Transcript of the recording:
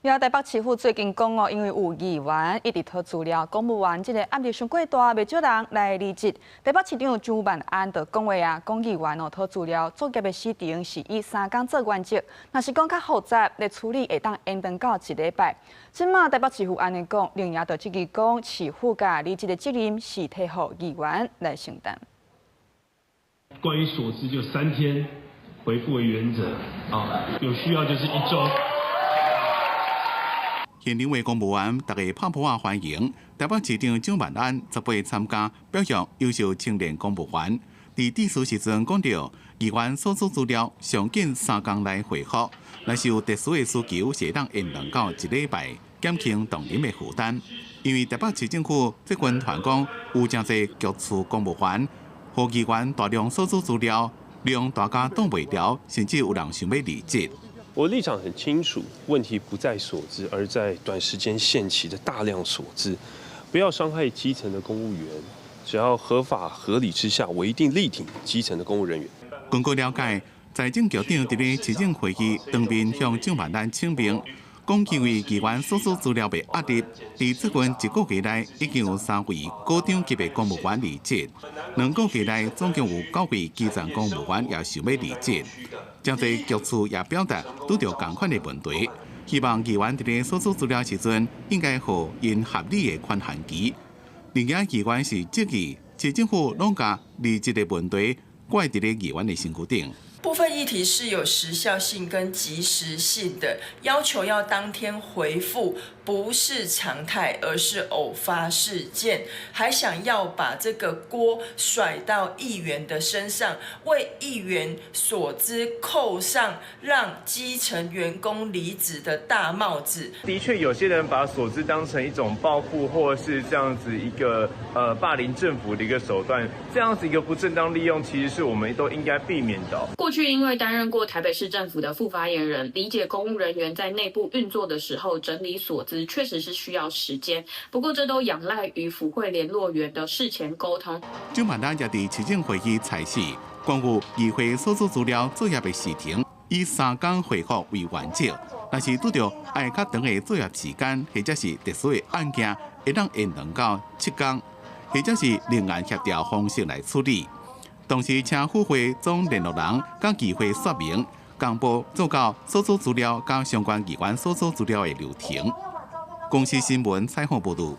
呀，台北市府最近講哦，因為有議員一直討資料，公務員這个壓力傷過大，袂少人來離職。台北市長蔣萬安就講話啊，講議員哦討資料作業的時程是以3工做原則，若是講較複雜，來處理會當延長到一禮拜。這馬台北市府按呢講，另外就質疑講市府共離職的責任是提予議員來承擔。關於索資就3天回覆為原則啊，有需要就是一週。現場的公務員逐家拍噗仔歡迎，台北市長蔣萬安18參加表揚優秀青年公務員。佇致辭時陣講著，議員索取資料上緊3工來回覆，若是有特殊的需求，是會當延長到一禮拜，減輕同仁的負擔。因為台北市政府最近傳講有誠濟局處公務員予議員大量索取資料，讓大家擋袂牢，甚至有人想欲離職。我立場很清楚，問題不在索資，而在短時間限期的大量索資。不要傷害基層的公務員，只要合法合理之下，我一定力挺基層的公務人員。根據了解，財政局長佇咧市政會議當面向蔣萬安請命，講因為議員索取資料的壓力，佇最近一個月內已經有三位股長級的公務員離職，2個月內總共有九位基層公務員也想欲離職。誠濟局處也表達拄著仝款的問題，希望議員佇咧索取資料時陣，應該予𪜶合理的寬限期。另外，議員是質疑市政府攏共離職的問題怪佇咧議員的身軀頂。部分議題是有時效性跟即時性的，要求要當天回覆，不是常態，而是偶發事件，還想要把這個鍋甩到議員的身上，為議員索資扣上讓基層員工離職的大帽子。的確，有些人把索資當成一種報復，或是這樣子一個霸凌政府的一個手段，這樣子一個不正當利用，其實是我們都應該避免的。過去因為擔任過台北市政府的副發言人，理解公務人員在內部運作的時候整理索資確實是需要時間。不過這都仰賴於府會聯絡員的事前溝通。蔣萬安也佇市政會議裁示，關於議會索取資料作業的時程，以3工回覆為原則，若是拄著愛較長的作業時間，或者是特殊的案件，會當延長到7工，或者是另案協調方式來處理。同時，請府會總聯絡人佮議會說明，同步做到索取資料佮相關議員索取資料的流程。公視新聞採訪報導。